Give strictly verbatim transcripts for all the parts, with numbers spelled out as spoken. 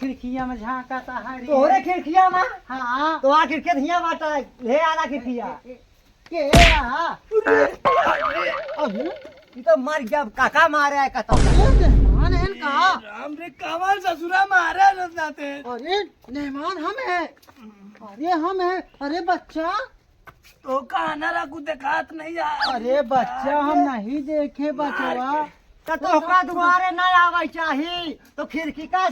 खिड़किया में झांकत है रे। तोहरे खिड़किया में? हाँ। तो आ खिड़किया हियाँ बाटा, ले आना खिड़किया। के, के आ? अरे, ई तो मर गया, काका मारे है कतौ। अरे, मेहमान है का? ए, राम रे, कमल ससुरा मारे रत्नाते। अरे, मेहमान हम हैं। अरे, हम हैं। अरे, बच्चा। तो कहाँ ना रखू, देखात नहीं यार। अरे, बच्चा, हम नहीं देखे, बचवा। तो तोहका दुआरे ना आवे चाही, तो खिड़की का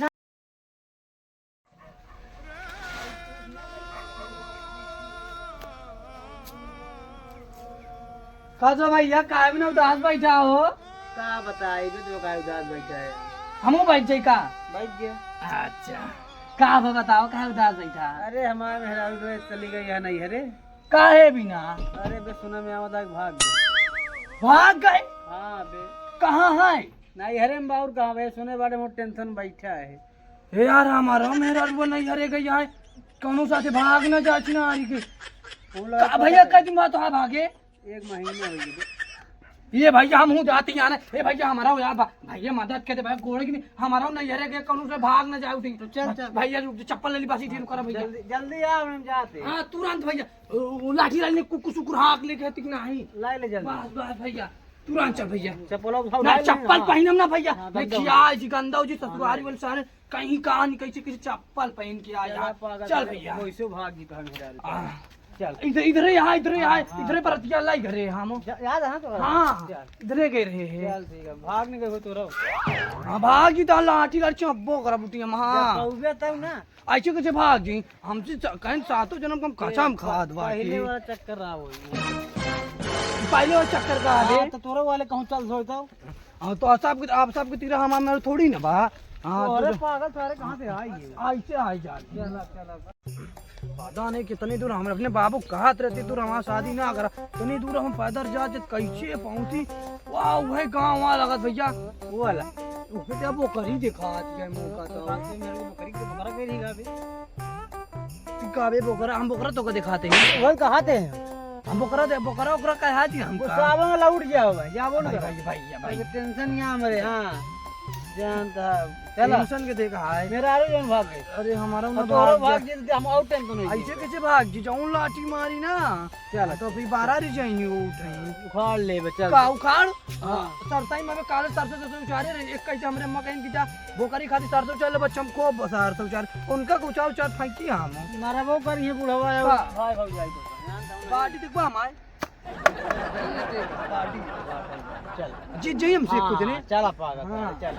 का जो भैया, काहे में उदास बैठा हो? का बताई, जो तो काहे उदास बैठा है? हमहू बैठ जाई का? बैठ गया। अच्छा, का हो बताओ, काहे उदास बैठा? अरे, हमारे मेहरारू तो चली गई है नैहरे। काहे बिना? अरे बे, सुना में आवत है, भाग गए। भाग गए? हाँ बे। कहाँ है? नैहरे में बाउर कहाँ बे, सुने बाटे मोर टेंशन बैठा है। ए यार, हमारा मेहरारू नैहरे गई है, कौनो साथे भाग न जाच ना आई के। का भैया, कई दिन बाद तो भागे? एक महीना हो गया। ये भैया, हम हूँ जाती यहाँ। ए भैया, हमारा हो यार, भा-, भैया मदद कर दे भाई, गोड़ की नहीं, हमारा हो नैहरे के कौनो से भाग न जाए उठी। तो चल, चल। भैया, रुक, चप्पल ले ली, बस इठी रुका भैया। जल्दी, जल्दी आओ, हम जाते हैं। हाँ, तुरंत भैया, वो लाठी लाठी कुकुर सुकुर हाँक लेके हतिक नहीं। लाई ले जल्दी। बस, बस भैया, तुरंत चल भैया। चप्पल उठाओ, ना, लाई ले, चप्पल हाँ। पहनम ना भैया। हाँ, नहीं, गंदा हो खिया जी, गंदा हो जी, ससुरारी हाँ। वाले सारे। कहीं कहाँ नहीं, कैसे, कैसे चप्पल पहन के आ चला यार। पागल चल है, भैया। वैसे भाग गई तो हम इधर। आ। चल। इधर, इधरे यहाँ, इधरे हाँ, यहाँ, हाँ। इधरे बरतिया लाई घरे हम। जा-, याद है ना तो? हाँ, चल। इधरे गए रहे हैं। चल ठीक है, भाग नहीं गए हो तो रहो। हाँ, भाग गई तो लाठी लड़के अब्बो करा बुटी हम, हाँ। जब पहुँचे तब ना। ऐसे कैसे भाग गई? हमसे च-, कहीं सातों जन्म कम कसम खात बा पहले कि वाला चक्कर रहा वही। पहले वाला चक्कर का है? हाँ, तो तोरे वाले कहूँ चल सोए तो। हाँ, तो आप सबके, आप सबके तीरा हमार मेहरारू थोड़ी ना बा। हाँ, अरे तो पागल सारे कहाँ से आई है? ऐसे आई जा। चला, चला। पता नहीं कितनी दूर हम अपने बाबू कहत रहती, "दूर हमार शादी ना करा।" इतनी दूर हम पैदल जा, जब कैसे पहुँची? वाह, वही गाँव वहाँ लगत भैया। वो वाला। वो क्या बोकरी दिखात है मुँह का तो। रात में मेरे को बोकरी के बोकरा कह रही है अभी। तू का बे बोकरा, हम बोकरा तो को दिखाते हैं। वही कहाते हैं। हम बोकरा दे, बोकरा ओकरा कहा थी हमका। सावन वाला उठ जाओ भाई, जाओ ना। भाई, भाई, भाई, भाई। अरे टेंशन यहाँ मेरे, हाँ। जानता है। चला। टेंशन के देखा है। मेहरारू जौन भाग गए। अरे हमारा अब ना तोहरा भाग भाग गया। जाए तो हम और टेंशन हो ऐसे जाए। कैसे भाग जी? जौन लाठी मारी ना। चला। तो फिर बारह रह जाएंगे वो उठाएंगे। उखाड़ ले बे, चल। का उखाड़? हाँ। सरसई में काले सरसों, सरसों उचारे रहे। एक कैसे हमरे अम्मा कहीं की जा बोकरी खाती सरसों चल बच्चा हम को सरसों उचार। उनका कुछ उचार फेंकी हम। मारा वो कर ये बुढ़वा है, का? भाई भाग जाए तो। बाटी देखबा हमारे। चल। जी, जी, हमसे हाँ, कुछ नहीं। चल, आप आगे, हाँ। चल।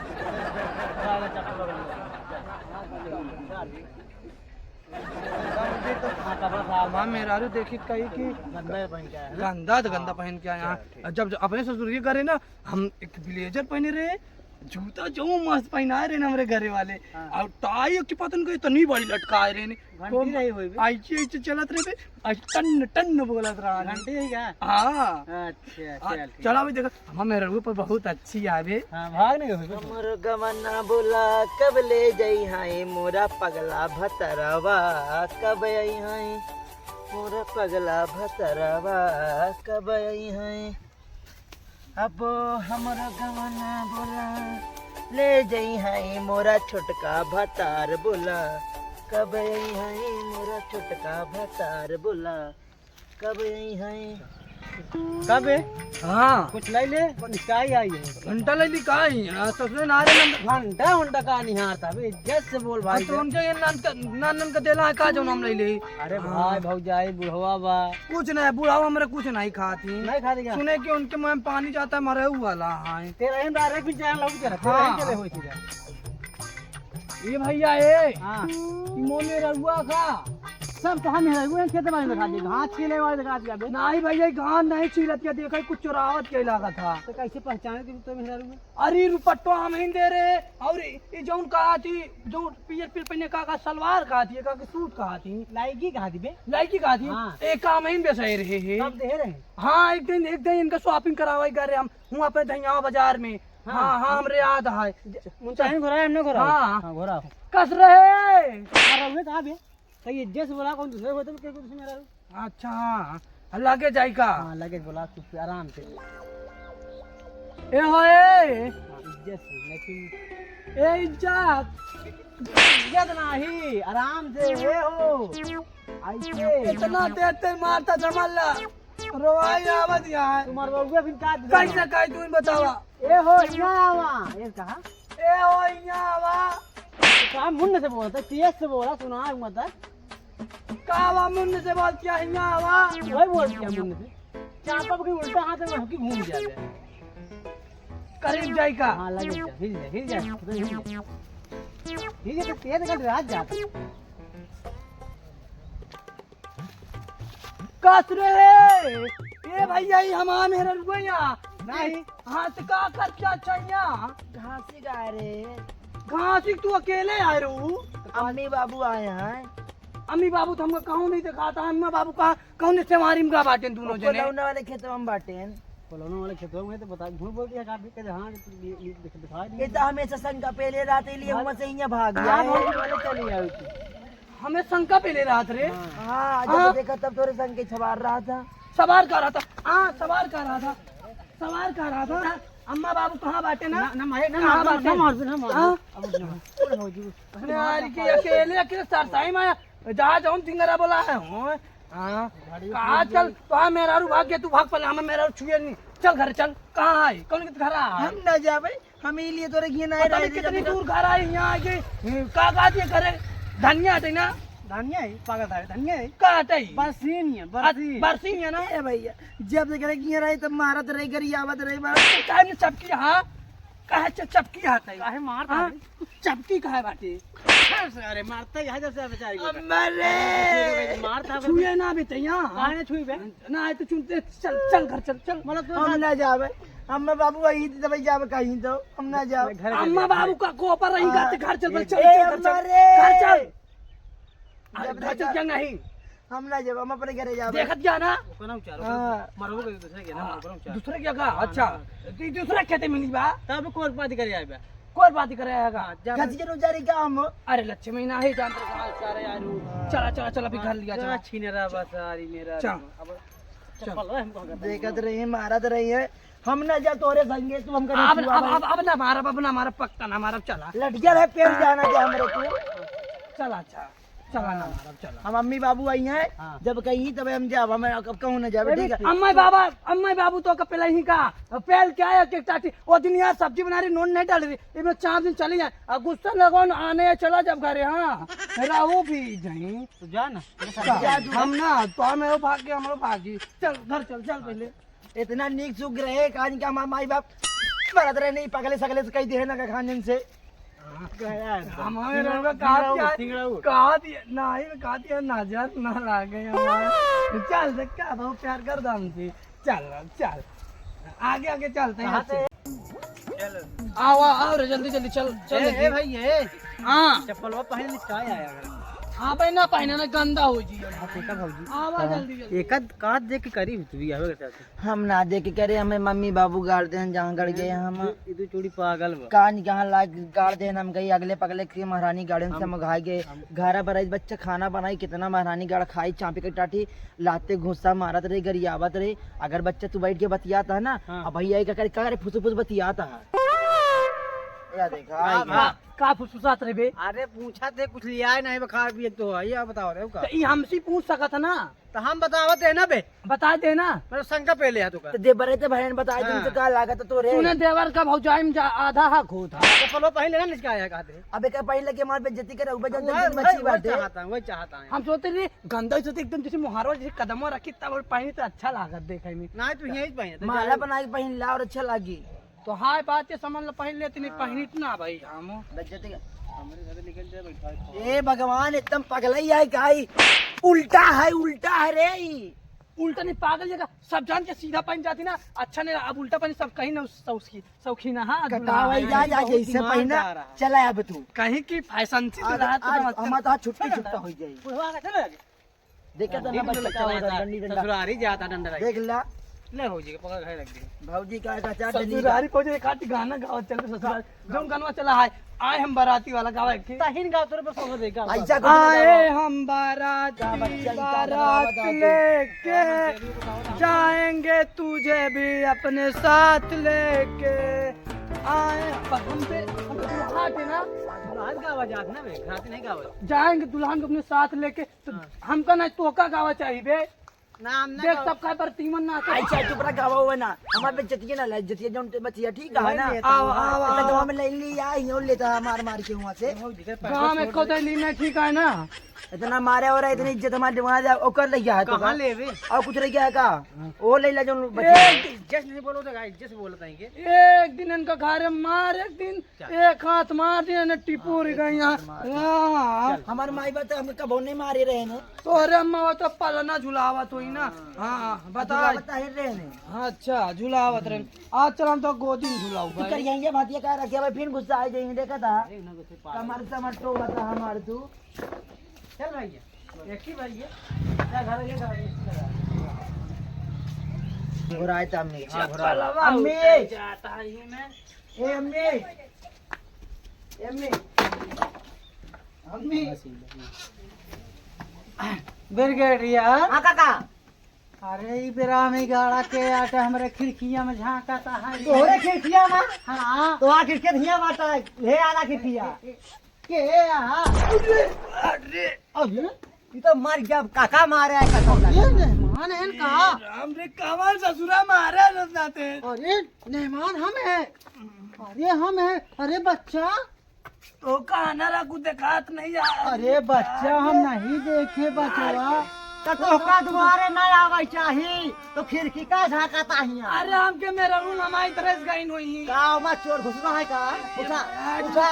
हमार मेहरारू देखी कही कि गंदा पहन के आया है ना? गंदा तो गंदा हाँ। पहन के आया है। चल, ठीक। जब, जब अपने ससुर के घरे ना, हम एक ब्लेजर पहने रहे, जूता जो मस्त पहनाए रहे ना हमरे घरे वाले, हाँ। और टाई की पतन को इतनी बड़ी लटकाए रहे ने। घंटी को नहीं हुई बे। ऐसे, ऐसे चलत रहे बे, ऐसे टन, टन बोलत रहा ने। घंटी है क्या? हाँ। अच्छा, आ, चल, ठीक। चला भी देखा, हमार मेहरारू पर बहुत अच्छी आवे। हाँ, भाग नहीं हुई बे। हमरो गमना बोला कब ले जाई हाय मोरा पगला भतरवा, कब आई हाय मोरा पगला भतरवा, कब आई हाय। अबो हमरो गमना बोला, ले जइहैं मोरा छोटका भतार बोला, कब अइहैं मोरा छोटका भतार बोला, कब अइहैं। कबे? हाँ। कुछ लाई ले, निकाई आई है। घंटा ले ली का ही? हाँ, ससुरे ना रे नंद। घंटा, घंटा का निहार था बे, इज्जत से बोल भाई हाँ, तो से। उनके ये नंद का, नंद का देला है का जो नाम ले ले? अरे हाँ। भाई, भौजाई, बुढ़वा बा। कुछ नहीं, बुढ़ावा हमरे कुछ नहीं खाती। नहीं खाती क्या? सुने कि उनके मुंह में पानी जाता है, मरे हुआ ला है। तेरा ही डायरेक्ट भी जान लग तेरा, तेरा ही हाँ। चले होई सीधा। ये भैया, ए, हाँ। ई मोने रहुआ का? सब कहाँ में रहुआ? खेत बाड़ी में खा दिए, घास छीले वाले दिखा दिया बे। नहीं भैया, घास नहीं छीलत के, देखा कुछ चुरावत के लागत था। तो कैसे पहचाने कि तो मेहरारू में? अरे, रुपट्टो हम ही दे रहे, और ई, ई जौन कहा थी, जो पियर पियर पहने का, का सलवार कहा थी, का, का सूट कहा थी। लाइकी कहा थी बे? लाइकी कहा थी? हाँ। ए, काम ही बेचाए रहे हैं। कब दे रहे? हाँ, एक दिन, एक दिन इनका shopping करावाई कर रहे हम, हुआ पे धैयावा बाजार में। हाँ। हाँ, हाँ, हमरे याद है। मुंताहिन घोरा है, हमने घोरा। हाँ। हाँ, घोरा। कस रहे? अरे, उन्हें कहा बे? तो ये जैसे बोला, कौन दूसरे होते, क्या कुछ मेरा? अच्छा, हाँ। लगे जाई का? हाँ, लगे बोला, तू आराम से। ए हो, ए। हाँ, इज्जत से, लेकिन ए इज्जत, इज्जत नाही, आराम से, ए हो। ऐसे। इतना तेज तेज मारता जमल्ला, रोवाई आवत यहाँ है। तुम्हार बउआ फिर का कैसे कही तू बतावा? ए हो, यहाँ आवा। ए कहा? ए हो, यहाँ आवा। का मुंड से बोलता, तेज से बोला, सुना मत। का आवा मुंड से बोलती है, यहाँ आवा। वही बोलती है मुंड से। चापा के उल्टा हाथ में हकी घूम जावे। करीब जाई का? हाँ, लगे जा, हिल जा, हिल जा, हिल जा। हिल जा, तो तेज का रात जाता। कस रे? ए भैया, ई हमार मेहररुआ यहाँ। नहीं। हाँ, तो का कर क्या चाहिए? घासी गाय रे। घासी तू अकेले आए रहू? अम्मी बाबू आए हैं। अम्मी बाबू तो हमको कहूँ नहीं दिखाता। अम्मा बाबू का कौन से वारी में का बाटेन दोनों जने? कोलौना वाले खेतवा में बाटेन। कोलौना वाले खेतवा में तो बता, झूठ बोल दिया का? भी कहे, हाँ, ये, ये दिख-, दिखाई ये दिया। तो हमेशा शंका पहले रहते लिए हाँ। वहाँ से यहाँ भाग हाँ, गया। हाँ, हाँ, चली आई थी। हमें शंका पहले रहत रे। हाँ, जब हाँ। देखा तब तोरे संग के सवार रहा था। सवार का रहा था? हाँ, सवार का रहा था? सवार का रहा था? अम्मा बाबू कहाँ बाटे ना? ना, ना मारे, ना कहाँ मार, ना बाटे? मार, ना मार। हाँ? अब ना। अरे हो जी। अरे यार, के अकेले, अकेले सरसाई में आया। जहाँ जाऊँ ढिंगरा बोला है, हो? हाँ। गाड़ी का उठा आजकल दिया। तो हाँ, मेहरारू भाग गया, तू भाग पहले, हमें मेहरारू छुए नहीं। चल घर चल, कहाँ है? कौन के घर आ? हम ना जाबे, हम ई लिए तोरे घिया नहीं पता नहीं रहे, कितनी जब दूर घर आई, यहाँ आके, का, का दिए करे? धनिया हटे ना? धनिया है, पागल था, धनिया है। का हटे? बरसीन है, अ, बरसीन। बरसीन है ना? ए भैया, जब से करे घिया रही, तब मारत रही, गरियावत रही, मारत। काहे में चपकी, हाँ? काहे च-, चपकी हाथ है? काहे मारता हाँ? है? चपकी काहे बाटे? अरे मारता ही है जैसे बेचारी को। अम्मा रे! मारता है। छुए ना बेटे यहाँ। काहे ना छुई बे? ना आए तो चुनते, चल, चल घर चल, चल। मतलब तू हम ना जावे। अम्मा बाबू वही तो भाई जावे कहीं तो, हम ना जावे। घर के अम्मा लिए। बाबू का कोपर रही हाँ। गाते घर चल, चल, ए, चल, चल, अम्मा रे! घर चल। अरे जब घर चल देखा क्या नहीं? हम ना जावे, हम अपने घरे जावे। देखत क्या ना? ओकरा उचारो, हाँ। मरबो के दूसरे के ना, हाँ। मरबो के उचारो। दूसरे क्या का? हाँ, अच्छा। ना। तो ये दूसरे खेते मिली बा? तब कोर पाती करे आए बा। कोर पाती करे आएगा? हाँ, जा घसी जरूर जा रही का हम? अरे लक्ष्मी ना ही जानते कहाँ से आ रहे यार। चला, चला, चला, अभी घर लिया, चला। छीने रहा बस, आ रही मेरा। चल। अब चल। चप्पल है, हमको अगर देखत रही है, मारत रही है। हम ना जा तोरे संगे, तू हमका अब, नहीं अब, छुआ अब, अब ना मारब, अब ना मारब, पक्का ना मारब, चला। लठिया रहे, पेल जाना दे हमरे तू। चला, अच्छा। चला ना मारब, चला। हम अम्मी बाबू आई हैं, हाँ। जब कहीं तब हम जाब, हम अब कहूँ ना जाब, ए, ठीक है? अम्मा बाबा, अम्मा बाबू तो का पहले ही का, पेल क्या है, के टाटी, वो दिन यहाँ सब्जी बना रही, नून नहीं डाल रही, इनमें चार दिन चली जाए, और गुस्सा लगो न आने चला जब घरे, हाँ, रहो भी नहीं। तो जा ना। हम ना, तो हम भाग के, हम भागी, चल, घर चल, चल पहले। इतना नीक सुख रहे, कान के हमार माई बाप मरत रहे, नहीं पगले सगले से कही दे ना का खानन से। हमारे रंगा कहा दिया, कहा दिया, नहीं, कहा दिया, नजर ना लागे हमारे। चल, देख का बहुत प्यार कर दम से। चल, चल। आगे, आगे चलते हैं, कहाँ से? चल। आओ, आओ, आओ रे, जल्दी, जल्दी, चल, चल, ए, जल्दी। ए भाई, ए। हाँ। चप्पलवा पहन ले, का आया घर में? हाँ भाई, ना पहने ना, गंदा हो जी। हाँ, ठीक है भौजी। आवा हाँ। जल्दी, जल्दी। एक आध, का देख के करी तू भी आवे के साथ। हम ना देख के करे, हमें मम्मी बाबू गाड़ देहन जहाँ गड़ गए हम। ये, ये तो चूड़ी पागल बा। कान कहाँ लाग गाड़ देहन हम गई, अगले पगले के महारानी गाड़न से हम, मघाई गए। हम घर पर आई बच्चा खाना बनाई, कितना महारानी गाड़ खाई, चापी के टाटी, लाते घुस्सा मारत रही, गरियावत रही। अगर बच्चा तू बैठ के बतियाता है ना, हाँ। अब भैया का करे, का करे, फुस फुस बतियाता है। या देखा, भाई, हाँ। का फुसफुसात रहे बे? अरे पूछा थे, कुछ लिया है नहीं, बुखार भी एक तो है, ये बताओ रहे हो का? तो ई हमसे पूछ सकत है ना? तो हम बतावत है ना बे। बता दे ना। मतलब शंका पहले है तो का? तो दे बरे ते भाई ने बताए, हाँ। तुमसे का लागत तो रे। सुने देवर का भौजाई में जा, आधा हक होता। चप्पलो पहले ना निचका आया कहते। अबे का पहले के हमारे बेइज्जती करे, ऊपर जब वही, दिन वही, बची वही बाटे। चाहता है, वही चाहता है। हम सोचते रहे गंदा ही सोचते एकदम जैसे मुहारो जैसे कदमों रखी तब पहनी तो अच्छा लागत देखे में। ना तू यही पहने तो माला जाए। बना के पहन ला और अच्छा लागी। तो हाय बात ये समझ लो, पहन लेते नहीं, हाँ। पहनित ना भाई हम। बेइज्जती का। हमारे घर निकल जाए बैठा है। ए भगवान, एकदम पगलई है काई? उल्टा है, उल्टा है रे ई। उल्टा नहीं पागल जगह, सब जान के सीधा पहन जाती ना, अच्छा नहीं, अब उल्टा पहन सब कहीं ना उस, उसकी शौकीन है, हाँ, कटावाई दुल्हा। जा, जा, बहुत जैसे दिमाग पहना, जा रहा है। चला अब तू। कहीं की फैशन से आज, दुल्हा तो आज समझते हमारा तो आज छुट्टी, चलो छुट्टा ना। हो जाई। बुढ़वा का चलो आगे। देखा तो ना डंडी बच्चा डंडा का हो रहा, चलाता, डंडी डंडा। ससुरारी जाता डंडा देख ला। ले हो जी, पकड़ के रख दे। भौजी का, का चार डंडी ससुरारी पहुंचे, एक आध गाना गाओ, चल के ससुरारी। जौन गाना चला है, आए हम बाराती वाला गावा है कि? तहिन गाओ, तोरे पर सोच दे, गाओ, ऐसा गाओ। कुछ आए गाओ। हम बाराती, गाओ, बच्चा, ई बारात गाना गाओ, लेके गाओ, गाओ। जाएंगे तुझे भी अपने साथ लेके। आए, पर हम पे, हम पे बात है ना? दुल्हन गावा जात ना बे, घराती नहीं गावा। जाएंगे दुल्हन को अपने साथ लेके, तो हाँ। हमका ना तोका गावा चाहिए बे। ना, हम ना देख, गावा। सब का पर तीमन ना अच्छा, चुप रहा, गावा हुआ ना। हमारे पे जतिया ना लाए, जतिया जौन ते बचिया, ठीक है ना? वही लेता आओ, हूँ। आओ, इतना आओ। गाँव में ले लिया, यूं लेता है मार मार के वहाँ से। गाँव में को दे ली मैं, ठीक है ना? इतना मारे और इतनी इज्जत हमारे वहाँ जा, ओकर ले गया है तो कहाँ का? लेवे? और कुछ रह गया है का? वो ले ला जौन बचिया। एक इज्जत नहीं बोलो तो गाइस, इज्जत से बोलता है ये। एक दिन इनका घर मार, एक दिन चल। एक हाथ मार दिया ने टिपोरी गई यहाँ। हाँ। हमारे माई बाप तो हमके कबो नहीं मारे रहे ने। तोहरे अम्मा वो तो पलना झुलावत हुई ना। हाँ, बता। झुलावत ही रहे ने। अच्छा, झुलावत रहे। आज चल हम तो गोदी में झुलाऊ तू भाई। कर यहीं ये भातिया का रखे भाई, फिर गुस्सा आ जाएंगे, देखा था। कमर समर तो बता हमार तू। चल भैया, देखी भैया, क्या घर है, क्या घर है? घुराए तो अम्मी, हाँ, घुराए। चप्पलवा अम्मी! उतर जाता है ये में। ए अम्मी, ए अम्मी, अम्मी। ब्रिगेडियर। हाँ काका। अरे, ई बेरा में गाड़ा के आटे हमरे खिड़किया में झांकता है। तोहरे खिड़किया में? हाँ। तो आ खिड़किया हिया बाटा है, हे आला खिड़किया। के आ? अरे, अरे, ई तो मर गया, काका मारे है, कसम ये लगा। मेहमान है का? ए, राम रे, कमर ससुरा मारे रस जाते। अरे, मेहमान हम हैं। अरे, हम हैं। अरे, बच्चा। तो कहा ना रखू, देखात नहीं यार। अरे, बच्चा, हम नहीं देखे, बचवा। तो तोहका दुआरे ना आवे चाही, तो खिड़की का झांकता हिया? अरे, हमके मेरा रूम हमारी तरह से गई नहीं। का ओमा चोर घुसना है का? उठा, उठा।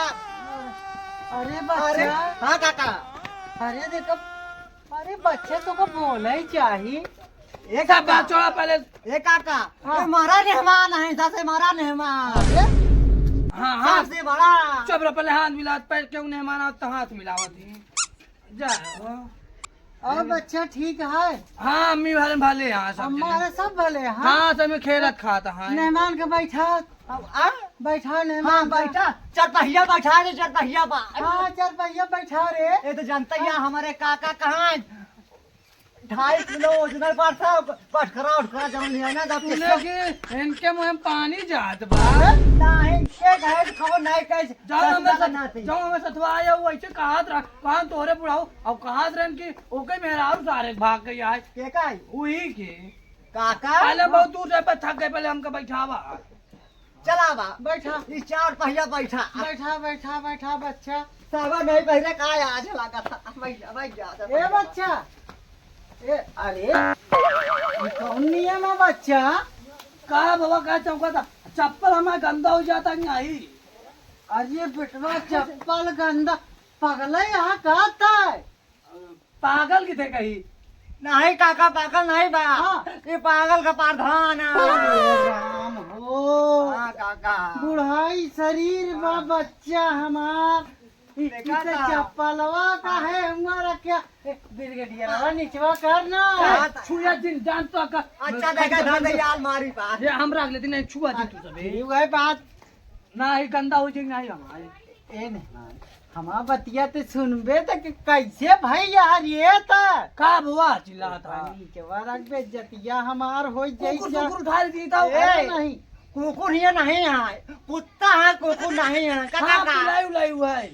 अरे अरे, बच्चा। हाँ काका। अरे देखो, अरे बच्चा, तोका बोले ही चाही। ए सब काका। बात छोड़ा पहले। ए काका, हाँ। ए हमारा मेहमान है, सबसे हमारा मेहमान। अरे? हाँ, हाँ। सबसे बड़ा। चुप रह, पहले हाथ मिला, पैर क्यों मेहमान आवत तो हाथ मिलावत ही। जा। और बच्चा ठीक है? हाँ, अम्मी भले, भले, हाँ, सब अम्मा जने। अरे सब भले, हाँ? हाँ, सब में खेलत खात, हाँ। मेहमान के बैठा। अब आ? बैठा मेहमान हाँ, का। बैठा। चार पहिया बैठा रे, चार पहिया बा। हाँ, चार पहिया बैठा रे। ये तो जानता ही है, हमारे काका कहाँ है? ढाई किलो वजन पर था, बटखरा उठखरा जौन लिया ना, जब सुने किसका कि इनके मुंह में पानी जात बा। नहीं, के कहे तो खबर नहीं कहे, जाओ हमें सस्ता सत-, बनाते। जाओ हमें सतवा आया, वो ऐसे कहात रहा, कहाँ तोरे बुढ़ाऊ, अब कहात रहन कि ओके मेहरारू सारे भाग गई आए। के का है? वही के। काका? पहले बहुत दूर से पर थक गए, पहले हमका बैठावा। चला बा। बैठा। ई चार पहिया बैठा। बैठा, बैठा, बैठा बच्चा। सावा नहीं पहले का आज लगा था। बैठ जा, बैठ जा, ए बैठ जा। बच्चा। ए, अरे, ई कौन नियम है बच्चा? का बाबा का चौका था? चप्पल हमारा गंदा हो जाता कि नहीं? अरे बेटवा, चप्पल गंदा, पगला यहाँ का था? पागल किथे कही? नहीं काका, पागल नहीं बा। हाँ। ये पागल का प्रधान है। अरे राम हो। हाँ काका। बुढ़ाई शरीर बा बच्चा हमार। इ-, देखा इसे था। चप्पलवा का है हुआ रखा। ए, ब्रिगेडियरवा निचवा कर ना। कहा था। छुआ जिन जान तो का। अच्छा देखा था, तो यार मारी बात। ये हम रख लेते नहीं, छुआ जिन तू सबे। ये वही बात। ना, ये गंदा हो जाए, नहीं हमारे। ए मेहमान, हमार बतिया ते सुनबे त क-, कैसे भाई यार ये त? का बुआ चिल्लात है? नीचवा रख बे, जतिया हमार हो जाई कुकुर जा। सुकुर उठा ली था। ए, अरे नहीं। कुकुर ये नहीं है, कुत्ता है, कुकुर नहीं है। का, हाँ, का, का? पिलाई उलाई हुआ है।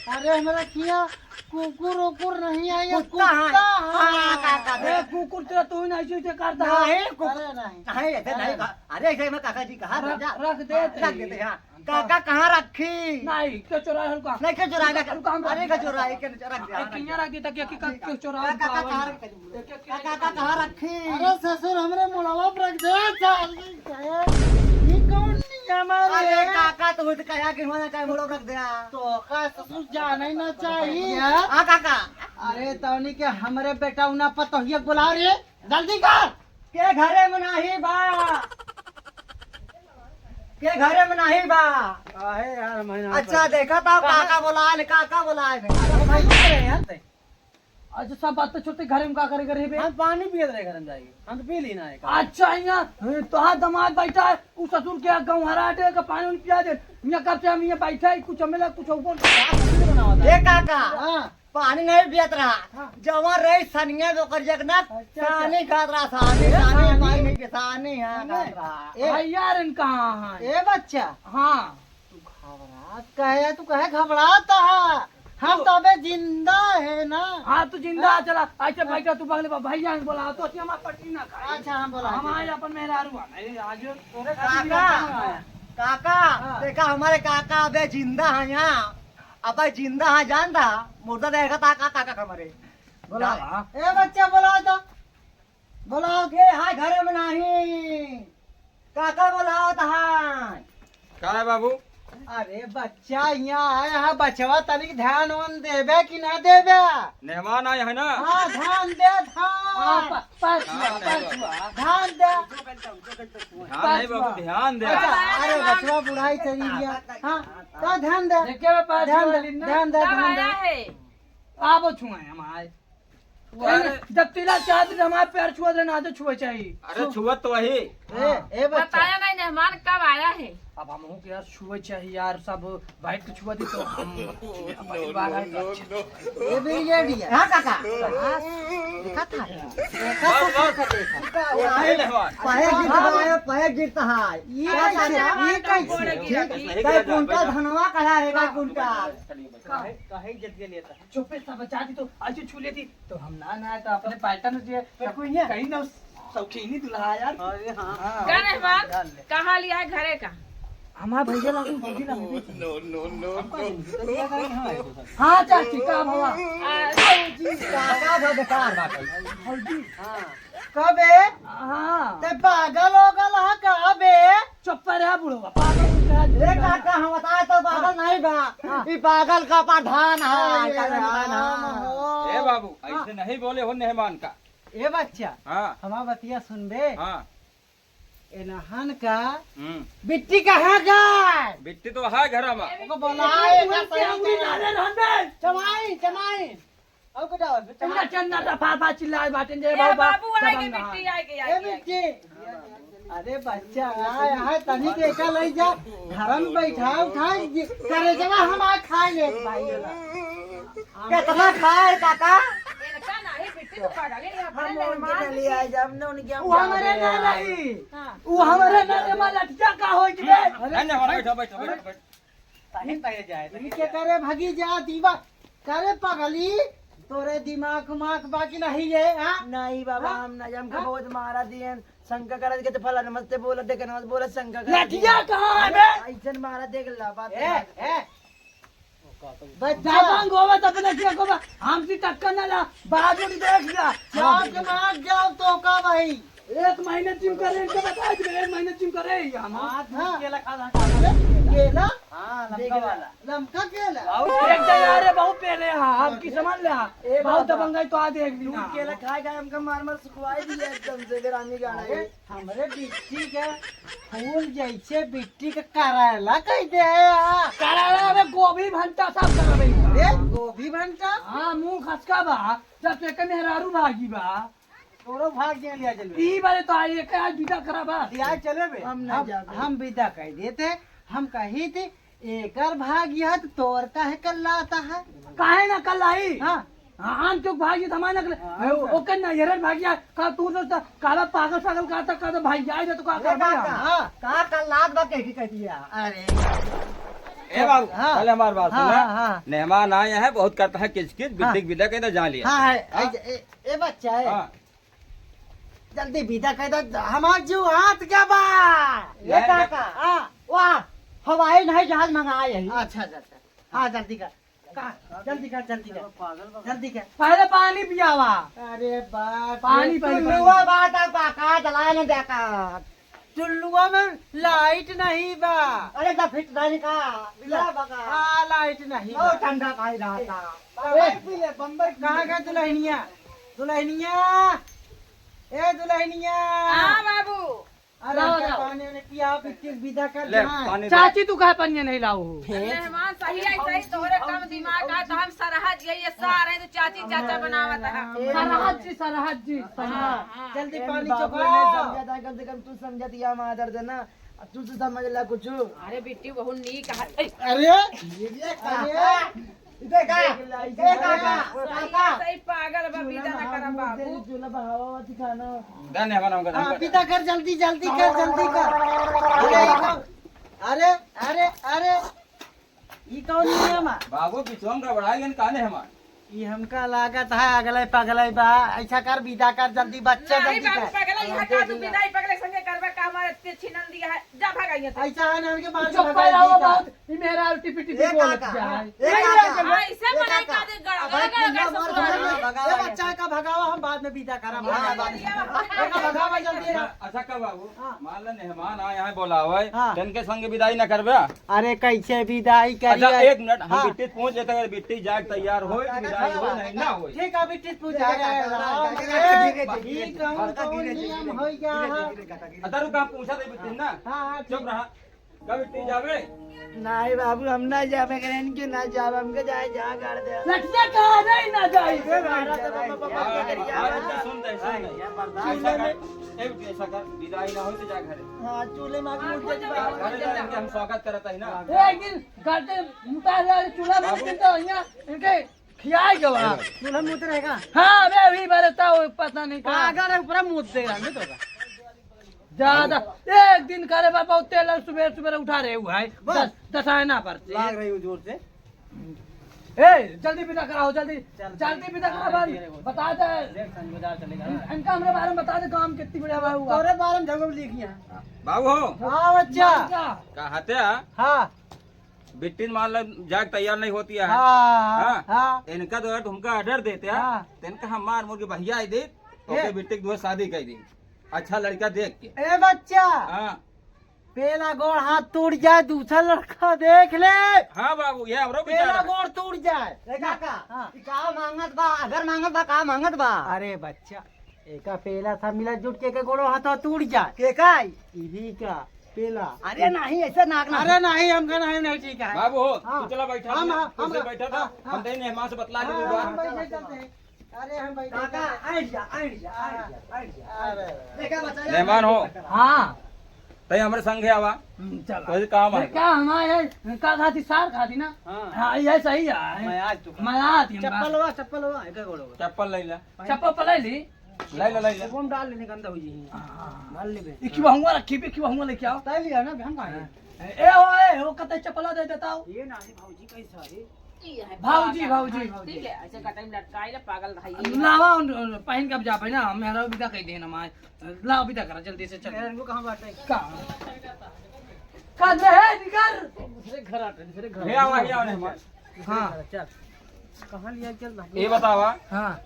अरे हमरा किया कुकुर उकुर नहीं है, ये कुत्ता कुत्ता है। है। हाँ, का, का, ए, कुकुर तेरा तू ही नहीं चूते करता है। नहीं, कुकुर अरे नहीं। नहीं, ऐसे नहीं अरे। कहा। अरे ऐसे में काका जी कहा रख, राजा। रख दे रख थे। देते हैं। काका कहाँ रखी? नहीं, क्यों चुराए हल्का? नहीं, क्यों चुराए? हल्का हम अरे, क्यों चुराए? क्यों चुराए? रख दिया, रख दिया। किया रख देता क्या कि का-, क्यों चुराए? काका कहाँ रखी? काका कहाँ रखी? अरे ससुर, हमरे मुड़वा पर रख दे, साल नहीं कहे। ये कौन नियम है अरे रे? काका, तू तो कहा कि होना का मुड़वा रख दिया। तो का ससुर जाना ही ना चाहिए। हाँ काका। अरे तौनी के हमरे बेटा उना पतोहिया बुला रे। जल्दी कर। के घरे में नाही बा? के घरे में नाही बा? काहे यार, महीना अच्छा, देखा था, काका बोलाए ने, काका बोलाए ने। अरे भाई, ये करे यार ते। अच्छा, सब बात तो छोड़ते, घरे में का करे, करे बे? हम पानी पियत रहे घर में जाइए, हम तो पी ली ना है का। अच्छा, यहाँ तो हाँ, दामाद बैठा है, उ ससुर के गाँव हरा हटे का पानी उनी पिया दे। यहाँ कब से हम यहाँ बैठा है, कुछ हमें लग, कुछ ऊपर। ये काका, हाँ। पानी नहीं पियत रहा। हाँ। जवन रही सनिया जो कर जगना, अच्छा, अच्छा। सानी खात रहा, सानी, ए, सानी, सानी। पानी नहीं के सानी, हाँ, अरे, खात रहा। ए, भाई यार, इनका हाँ, हाँ। ए बच्चा। हाँ। घबरात काहे, तू काहे घबरात हा? हम तो अबे जिंदा है ना। हाँ, तू जिंदा है, चला, ऐसे बैठा, तू बगले में भैया ने बोला, तो ऐसे हमार पटरी ना खाई। अच्छा, हम बोला, हम आए अपन मेहरारू आ, नहीं, आज तोरे खातिर काका, भी आया। काका, हाँ। देखा, हमारे काका अबे जिंदा है यहाँ, अबे जिंदा है, जान रहा, मुर्दा देखा था का काका हमारे। बोला, हाँ। ए बच्चा, बोला तो। बोलाओ के हाय घरे में नाही। काका बोलावत हाय। का है बाबू? अरे बच्चा, यहाँ आया है, बचवा तनिक ध्यान वान देबे कि ना देबे? मेहमान आए हैं ना? हाँ, ध्यान दे, ध्यान। हाँ, प-, पैर छुआ, हाँ, पैर छुआ। ध्यान दे। ध्यान नहीं बाबू, ध्यान दे। अच्छा, अरे बचवा बुढ़ाई चली गया। हाँ, तो ध्यान दे। देखे बे, पैर ध्यान छुआ दे, लीन ना। ध्यान दे, कब ध्यान दे। आया है? आबो छुआए हम आए। अरे। जब तिला चाहत रहे, हमारे पैर छुअत रहे, ना तो छुए चाहिए। अरे, छुअत तो वही। ए, हाँ। ए बच्चा। बताया नहीं, मेहमान कब आया है? अब हमहू के यार छुए चाहिए यार, सब बैठ के छुआ दी तो हम पहली बार आए तो अच्छे। ए बिरियानी है। हाँ, काका। हाँ, देखा था। देखा था, देखा था। पहे, पहे गिरता है, पहे गिरता है। ये कैसे? ये कैसे? कई कुंटल धनवा कहा है, कई कुंटल। काहे, काहे इज्जत के लेता है? चुप्पे, सब बचा दी तो आज छू लेती, तो हम ना, ना, तो अपने पार्टनर जे तो कोई है? कहीं ना शौकीनी दुल्हा यार। अरे हाँ। हाँ। का मेहमान? कहाँ लिया है घरे का? हमार भैया ला, भौजी ला। No, no, no, no। हाँ, चाची, का भवा? आ, भौजी, का, का भवा, बेकार बात है। भौजी। हाँ। कबे? हाँ। ते पागल हो गल ह का बे? चुप रह बुढ़वा, पागल हो गया। ए काका, हम बताए तो पागल नहीं बा। हाँ। ई पागल का प्रधान है, अरे प्रधान राम है। हो। ए बाबू, हाँ। ऐसे नहीं बोले हो मेहमान का। ए बच्चा, हाँ। हमार बतिया सुनबे? हाँ। एनहन का हम्म। बिट्टी कहाँ गए? बिट्टी तो है घर में। ओको बोलाए, उनके उंगली डाले रहन दे। चमाई, चमाई। और कुछ और? चन्ना, चन्ना, रफा, बा, चिल्लाए बाटेन जे ए बाबा, बाबू, आए के दबंग बिट्टी, है। आए के, आए ए के, आए के। बिट्टी। अरे बच्चा, आए, आए, तनी के एका लई जा, घर में बैठा, उठा, करे जमा हम आ खाए ले, भाई। कितना खाए, काका? इनका नहीं, बिट्टी तो पागल है, ये अपने हम उनके मेहमान लिए की। आए, जब ने उनके हम वो हमारे जाते ना हैं। रही। हाँ। वो हमारे ना रे, माँ लठिया का होई के बे? अरे, नहीं, नहीं, बैठो, बैठो, बैठो, बैठो। ताही ताही जाए, ताही इनके जाए। करे भगी जा दीवा। करे पगली, तोरे दिमाग उमाग बाकी नहीं है, हाँ? नहीं बाबा, हाँ? हम नहीं, हमके हाँ? बहुत मारा दियन, शंका करत के तो फलाना मत बोला, ढेकाना मत बोला, शंका करत लठिया दियन। कहाँ है बे? ऐसन मारा देख ला, बात ए, बात। ए। बच्चा। दबंग होवे तो अपने किया को बा-, हमसे टक्कर ना ला, बाजू देख ला। जाओ के मार जाओ तो का भाई? एक महीने जिम करे, इनके बता दे, एक महीने जिम करे ही हम। हाँ, हाँ। केला खा, खा, खा। केला? हाँ, लमका वाला। लमका केला? बहुत एक जगह, अरे, बहुत पहले, हाँ, आपकी समझ ले, हाँ। ए बहुत बाबा। दबंगाई तो आ देख ली, दूध हाँ। केला खाए खाए हमका मार मार सुखवाई दिया एकदम से, ग्रामी गाना अरे, है। हमरे बिट्टी के फूल जैसे बिट्टी के करैला कह दे है, हाँ। करैला में गोभी भंटा सब करवे। ए, गोभी भंटा? हाँ, मुंह खसका बा, जब से के मेहरारू भागी बा। तोरो भाग गया लिया चलबे। ई बारे तो आई, एके आज विदा करा बा। लिया चलबे। हम ना हम, जाबे। हम विदा कह देते, हम कही थी, एकर भाग यह तो तोर काहे कल्लाता है? काहे ना कल्लाई? हाँ। हाँ, हम क्यों भागी थमा ना कल्ला-, हाँ, ओ-, ओके ना, ये रन भागिया, का तू तो ता-, काला पागल सागल का था, का तो भाई जाए ना तो का ए कर भाई? काका, हाँ। का कल्लात बा कह के कह दिया? अरे। ए बाबू, हाँ। पहले हमारी बात हाँ, सुन ले। हाँ, हाँ। मेहमान आए हैं, बहुत करता है किचकिच, हाँ। बिट्टी के विदा कह दे, जा लिया। हाँ, है, हाँ? ए, ए, ए बच्चा है। हाँ। जल्दी विदा कह दो, हमार जीव हाथ क्या बा? ये नहीं, काका, हाँ, वाह, हवाई नहीं जहाज मंगाए यही। अच्छा, अच्छा, अच्छा। हाँ, जल्दी कर। का? जल्दी कर, जल्दी कर। जल्दी कर। पहले पानी पियावा। अरे बा, पानी, ये पानी, टुल्लुआ पानी। बात है, काका, जलाए न देखा। टुल्लुआ में लाइट नहीं बा। अरे, तो फिट नहीं का? मिला बका। हाँ, लाइट नहीं ओ, बा। ठंडा पानी रहता। बम्बई पी ले, बम्बई पी ले। कहाँ गए दुल्हनिया? दुल्हनिया, ए दुल्हनिया। हाँ, बाबू। अरे, लाओ, लाओ। पानी उन्हें पिया, बिट्टी विदा कर ले, दे। हाँ। पानी दे। चाची, तू काहे पनिया नहीं लाओ हो? मेहमान सही है, सही, तोहरे कम दिमाग है, तो हम सरहज ये, ये सारे तो चाची, चाचा बनावत है। सरहज जी, सरहज जी, सरहज। हाँ, हाँ। जल्दी ए, पानी बाबू चोखा। ने समझा था, कम से कम तू समझा दिया, हम आदर देना। अब तू से समझ ला कुछ। अरे बिट्टी, बहुत नीक है। अरे, ये भी एक अरे, इधर का? ए, काका, सही, काका। सही पागल बा, विदा ना करा बाबू। चूल्हा बहावा दिखाना। धन्यवाद, हमका हाँ, धन्यवाद। विदा कर, जल्दी, जल्दी कर, जल्दी कर। अरे, अरे, अरे, अरे, ई कौन नियम है? बाबू, बिचवा में गड़बड़ाई गन काने हमार। ई हमका लागत है अगले पगले बा। ऐसा कर, विदा कर जल्दी, बच्चे नहीं जल्दी बाबू, कर। पगले यहाँ का तू विदाई पगले संगे करबा का, हमारे ते छिनन दिया है। जा भाग यहाँ से। ऐसा है ना, उनके मार के चुप भगाई रहो दी का। बाबू, ई मेरा टिपी टिपी ए बोलत काका, जा है। ए काका, ऐसे ए मने काका। का दे गड़ा, अब गड़ा, भाई, गड़ा, गड़ा, मार ससुराल भगावा, में। भगावा ए बच्चा का भगावा, हम बाद में विदा करब। हाँ, हाँ, बाद में। हाँ, एका भगावा जल्दी। अच्छा, अच्छा का बाबू, हाँ। मान ला मेहमान आए हैं बोलावे, हाँ। तनके संग विदाई न करबे? अरे कैसे विदाई करी? अच्छा, एक मिनट, हम हाँ। बिट्टी से पूछ लेते हैं, अगर बिट्टी जाए तैयार होई, तो विदाई होई, नहीं ना होई। ठीक है, बिट्टी से पूछ। अरे राम रे, ई कौन, कौन नियम होई गया है? अच्छा रुक, हम पूछा दे बिट्टी ना। हाँ, हाँ, चुप ठीक। रहा। का बिट्टी जाबे? नहीं बाबू, हम ना जाबे, करें इनके ना जाबे, हमके जाए जहाँ गाड़ दे। लठिया कहाँ नहीं ना जाई? ए मारा तो बाबा यार, करिया। अरे तो सुन दे, सुन दे। ऐसा कर, ए बिट्टी, ऐसा कर, विदाई ना हो तो जा घरे। हाँ, चूल्हे में आके हाँ, मुर्गे की बात। घरे जा, इनके हम स्वागत करत ही ना। ए, एक दिन घर से मुतार ला, चूल्हा में बाबू। मुर्गे तो यहाँ इनके खियाई गवा। चूल्हा में मुत रहेगा? हाँ, अबे अभी बरता हो, पता नहीं कहाँ। पागल है, ऊपर मुत देगा, नहीं तो का। ज्यादा, एक दिन करे बा, बहुत तेल और सुबह सुबह उठा रहे हुआ है। बस। दस, दस आना पड़ते। लाग रही हूँ जोर से। ए, जल्दी विदा कराओ, जल्दी। चल, जल्दी विदा हाँ, कराओ, ठीक है, वो बता दे। देख, संग बाजार चलेगा। इन-, इनका हमरे बारे में बता दे, काम कितनी बढ़िया हुआ। तोरे बारे में झगड़ा लिखिया। बाबू हो। हाँ, बच्चा। क्या? कहा थे, हाँ? हाँ। बिट्टी मान लो जाग तैयार नहीं होती है। हाँ, हाँ? हाँ। इनका तो तुमका order देते हैं, हाँ। तो इनका हम मार मुर्गे भैया ही दे, ओके, ए। बिट्टी की दो शादी कर दी, अच्छा लड़का देख के। ए बच्चा, हाँ। पेला गोड़ हाथ टूट जाए, दूसरा लड़का देख ले। हाँ बाबू, ये हमरो विचार पेला है। गोड़ टूट जाए। ए काका, हाँ। ई का मांगत बा? अगर मांगत बा, का मांगत बा? अरे बच्चा, एका पेला सब मिला जुट के, के गोड़ो हाथो टूट जाए। के का? इही का पेला। अरे नहीं, ऐसे नाक ना। अरे नहीं, हमका नहीं, नहीं ठीक है। बाबू हो, हाँ। तू चला बैठा, हम, तू हम, ऐसे हम, बैठा था, हाँ, हम हाँ। तेरे मेहमान से बतला हाँ, दे हाँ, बात। हम बैठ जाते हैं। अरे हम बैठ काका, जाते हैं। आइट जा, आइट जा, आइट जा, आइट जा। अरे। देखा बच्चा, मेहमान हो। हाँ। तई हमरे संगे आवा। हम्म, चला। कोई काम है? क्या हमारे का खाती, सार खाती ना? हाँ। हाँ, ये सही है। मैं आज तो मैं आज ही हम चप्पल वा, चप्पल वा, एक गोड़ वा। चप्पल ले ला। चप्पल पलाई ली। ले ले, ले ले। वो हम डाल लेने, गंदा हो जाई। हाँ। डाल लेबे। एक ही बहुआ रखी, एक ही बहुआ लेके आओ। तय लिया ना, हम कहाँ हैं? ए, ओ, ए, ओ, कतई चप्पला दे देता हो। ये नहीं, भौजी कैसा है? ये है भौजी, पागल। भौजी, हाँ, भौजी। ठीक है, ऐसे गटाई में लटकाई ले, पागल भाई। लावा, उन, उन, पहन के अब जा भाई ना, हम मेरा विदा कह देना माय। लाओ, विदा करा जल्दी से, चल। ए, इनको कहाँ बाटे? कहाँ? कहाँ रहे, निकर। दूसरे घर आटे, दूसरे घर। ले आवा, ले आवा, ले आवा। हाँ। चल। कहाँ लिया चल रहा? ये बतावा। हाँ।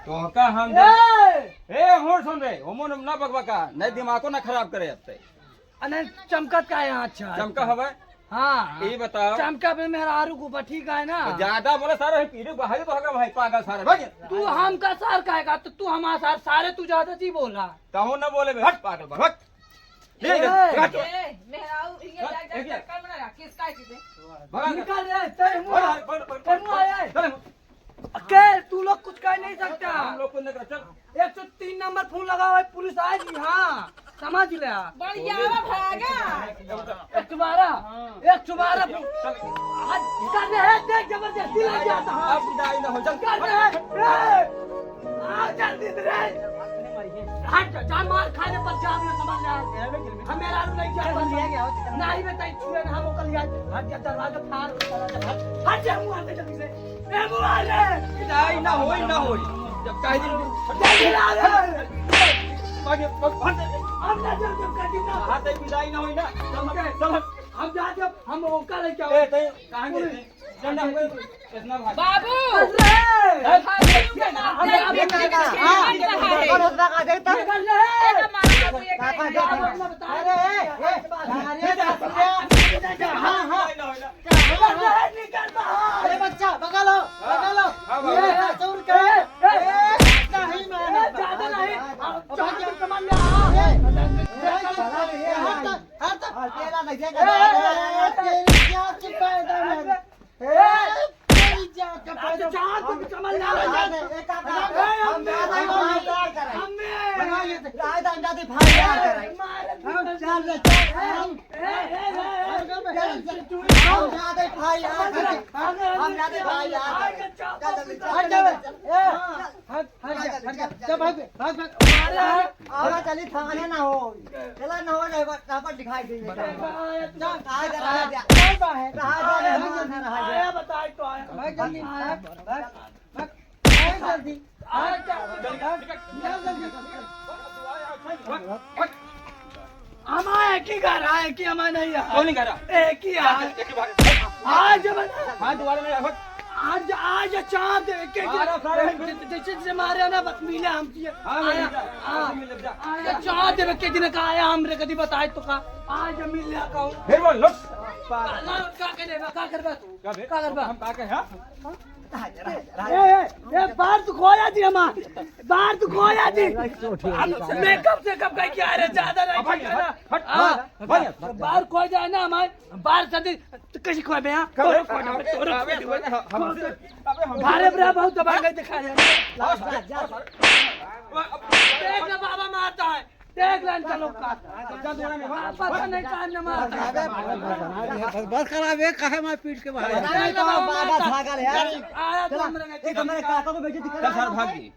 तो का हम ए! ए, होर सुन रे, ओमन ना बकबका, नहीं दिमागो ना खराब करे अब ते। अने चमकत का है अच्छा? चमका हवे? हाँ। ये बताओ। चमका पे मेहरारू को बठी का है ना? तो ज्यादा बोले सारे, पीरे बाहर तो होगा भाई, पागल सारे, भाग। तू हमका सार कहेगा, तो तू हमारा सार, सारे तू ज्यादा जी बोला। कहूँ ना बोले बे, हट पागल बा, हट। ले जा, ए, हट। ए, मेहरारू, ये हट, जा, जा, एक जा। चक्कर में ना रह, किसका है तुझे? भगा दे। निकल रे, तेरे मुंह, बोल, बोल, बोल, तेरे मुंह बोल, आया है। चल। के, तू लोग कुछ कह नहीं सकता। हम लोग को नहीं कर, चल। एक सौ तीन नंबर फोन लगाओ, पुलिस आएगी, हाँ, समझ ले। बढ़िया भागा। एक सौ बारह, एक सौ बारह फोन। चल। आज कर रहे हैं, देख, जबरदस्ती लग जाता है। अब विदाई ना हो, चल। कर रहे हैं, ए, आ, जल्दी से रे। हट, जा, मार खाने पर जा, हमने समझ लिया। हम मेरा नहीं क्या नहीं, बे, तई छुए ना, हम ओकर लिया। हट, जा, दरवाजा फाड़, हट, हट, जा, मुंह आते जल्दी से। ए, मुआ रे! विदाई ना होई, ना होई। जब कह दी, जल्दी आ रे! भागे, भाग, भाग। हम ना जब, जब कह दी ना। हाँ, तो विदाई ना होई ना। चल, चल। हम जा, जब हम ओका लेके आओ। ए, ते कहाँ गए थे? चल ना, हमको इतना भाग। बाबू! अरे! ए, भाभी, हम हम जा, जा, जा, जा। हाँ, कौन होता है? आ जाए तो। निकल रे! एक हमारे बाबू, एक काका, काका। अरे, ए, ए, अरे, हाँ, हाँ। विदाई ना होई ना। अरे बच्चा, बगल हो, बगल हो। हाँ, बाबू। ये ससुर का। ए, ए, नहीं माना। ए, ज्यादा नहीं। अब चौहान के कमान में आ। ए, ए, हट, हट। तेरा नहीं देखा। ए, तेरी क्या चुप है, इधर है। ए, तेरी क्या चुप है? अच्छा, चौहान तुम कमान में आ। ए, काका, हम ज्यादा ही भाईदार कराए। हमें। बनाइए, रायदा हम ज्यादा ही भाईदार कराए। मारे हम ज्यादा, हम ए, ए, ए, ए, हम ज्यादा भाई यार, हम ज्यादा भाई यार। चल जल्दी, चल जल्दी। हट, हट, हट, जा भाग, भाग, भाग। अरे, आवा चली थाने ना हो। चला ना हो जाए, बस यहाँ पर दिखाई दे। जा, कहाँ जा रहा है? जा, जा, जा, जा, जा, जा। आया बताए तो आया। भाग जल्दी, भाग, भाग, भाग, भाग जल्दी। आ, जा, जा, जा, जल्दी। हमारे एक ही घर है, एक ही हमारे नहीं है। कौन नहीं घर है? एक ही है। एक ही भाग। आज बना। हाँ, दोबारा नहीं, हट। आज, आज चाँद एक, एक, बारह सारे हैं। जैसे, जैसे मारे ना, बस मिले हम। हाँ, मिल जा। हाँ। मिल जा। आज चाँद एक, एक दिन का आया, हमरे कदी बताए तो का। आज मिल जा कहूँ। फिर बोल, लुट। ना, का करे बा, का करबा तू? का बे? का करबा? हम का कहे, हाँ? ए, ए, ए, बार तू खोया जी हमार, बार तू खोया जी। अब मेकअप से कब कह के आ रहे, ज्यादा नहीं अब हट, किया ना। हट, हट, हाँ, हट, हट, हट। बार खो जाए ना हमार, बार सदी तो कैसे खोए बे, हाँ? कब तोरो है? खोए बे, तोरो अबे, खोए बे। अबे, हम, अबे, हम, अरे बड़ा बहुत दबा गए, दिखा दे। बस, बस, बस, बस। देख ना बाबा मारता है। देख लाइन चलो का। पता नहीं कहाँ न मार। बस, बस, बस, बस, बस करा बे, काहे मार पीट के बाहर? अरे बाबा, बाबा भागल है। आया तो चला, हमरे एक हमारे काका को बेइज्जती करा। चल सर, भाग गई।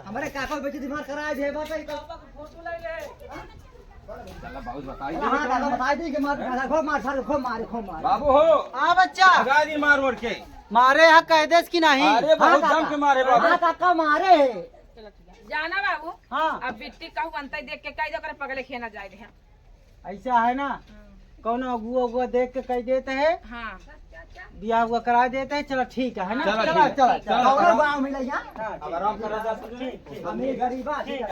हमारे काका को बेइज्जती मार करा दे, बाबा, एक पापा को फोटो ले ले। चला, बाबू बताई दे। हाँ, काका बताई दे कि मार, मार, खूब मार, सारे खूब मारे, खूब मारे। बाबू हो। हाँ, बच्चा। भगा दी मार ओर के। मारे है, कह देस कि नहीं? अरे, हाँ, बहुत काका। जम के मारे बाबू। हाँ, काका मारे है। जाना बाबू, हाँ। अब बिट्टी कहू अंतई देख के कह दे, ओकरे पगले खेना जाए दे। ऐसा है ना, हम्म। कौनो अगुआ, अगुआ देख के कह देते हैं, हाँ। बियाह हुआ करा देते हैं, चलो ठीक है, है ना? चलो, चलो, ठीक है। चलो, चलो, चलो। कौनो गाँव में ले जा। हाँ, अब आराम करा जा। ठीक, ठीक। हम ही गरीब आदमी, ठीक,